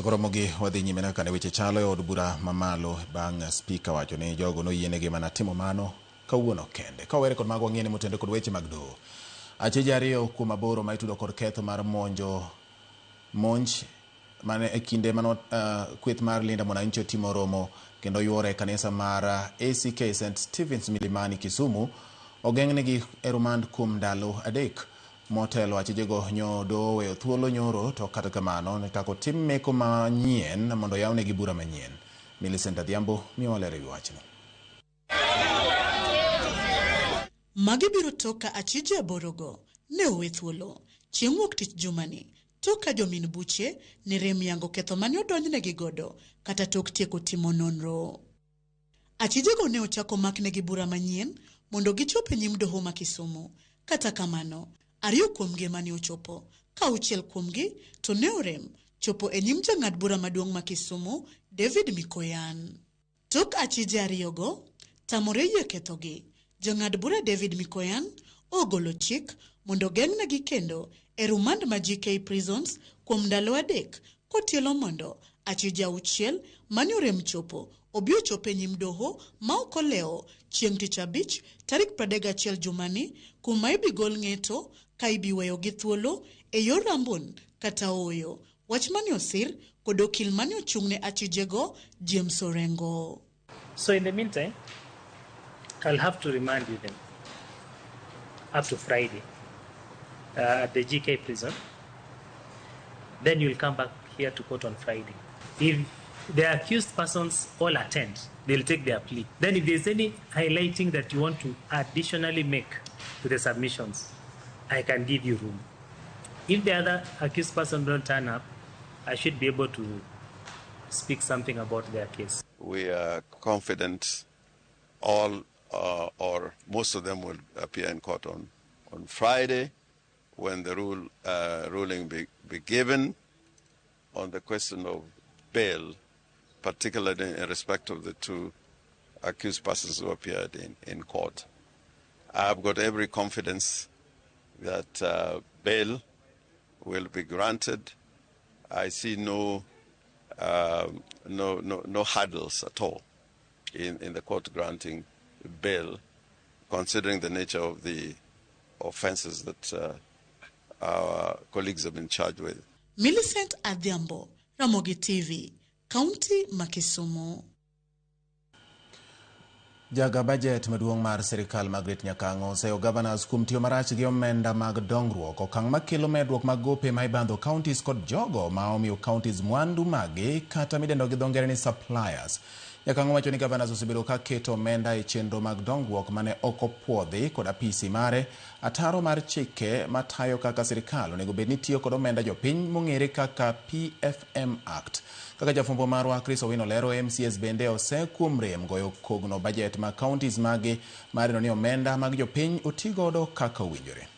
Koromogi wadhi nyime kaka ne weche chalo e od bura mamalo bang' spika wacho ni jogo noyienegi mana timo mano kawuono kende. Ka wawere kod mago wang'e ni motenore kod weche mag doho. Achije ariyo kuom aboro ma itudo kod ketho mar monjo monj mane e kinde mano kweth mar Linda Mwananchi otimo romo kendo yuore e kanisa mar ACK St Stephen's Milimani Kisumu ogeng'negi e rumand kuom ndalo 3. Motelo achijego nyo doho oweyo thuolo nyoro to kata kamano notako tim meko manyien mondo yawnegi bura manyien. Millicent Adhiambo miyowa ler ewi wachni. Magi biro tok ka achije aborogo ne owe thuolo chieng' wuok tich jumani tok ka jomin buche ne rem yango ketho mane odonjnegi godo kata tok tieko timo nonro. Achijego ne ochako maknegi bura manyien mondo gichop e nyim doho ma Kisumu. Kata kamano, 2 kuomgi ema ne ochopo, ka 6 kuomgi to ne orem chopo e nyim jang'ad bura maduong' ma Kisumu, David Mikoyan. Tok achije 2go tamore yie kethogi, jang'ad bura David Mikoyan ogolo chik mondo geng'negi kendo e rumand ma GK Prisons kuom ndalo 3 kotielo mondo achije 6 mane orem chopo obi ochop e nyim doho ma ok olewo chieng' tich abich tarik 31 jumani kuma ibigol ng'eto ka ibiweyogi thuolo e yor rambun kata ooyo. Wach mane osir kod okil mane ochung'ne achijego James Orengo. So in the meantime, I'll have to remand you them up to Friday at the GK prison. Then you'll come back here to court on Friday. If the accused persons all attend, they'll take their plea. Then if there's any highlighting that you want to additionally make to the submissions, I can give you room. If the other accused person don't turn up, I should be able to speak something about their case. We are confident all or most of them will appear in court on Friday when the ruling be given on the question of bail, particularly in respect of the 2 accused persons who appeared in court. I've got every confidence that bail will be granted. I see no hurdles at all in the court granting bail, considering the nature of the offenses that our colleagues have been charged with. Millicent Adhiambo, Ramogi TV, County ma Kisumu. Jaga budget maduong' mar sirikal Margaret Nyakang'o oseyo governors kuom tiyo marach gi omenda mag dongruok, okang' makelo medruok mag gope ma ibandho counties kod jogo ma omiyo counties mwandu magi kata midendo gi dho ngere ni suppliers. Nyakang'o wacho ni governors osebedo ka keto omenda e chenro mag dongruok mane ok opuodhi kod apisi mare, ataro mar chike matayo kaka sirikal onego bed ni tiyo kod omenda jopiny mong'ere kaka PFM Act. Kaka jafwambo marwa Chris Owino lero, MCS bende ose kuom rem goyo kogno budget mag counties magi mar neno ni omenda mag jopiny otigodo kaka owinjore.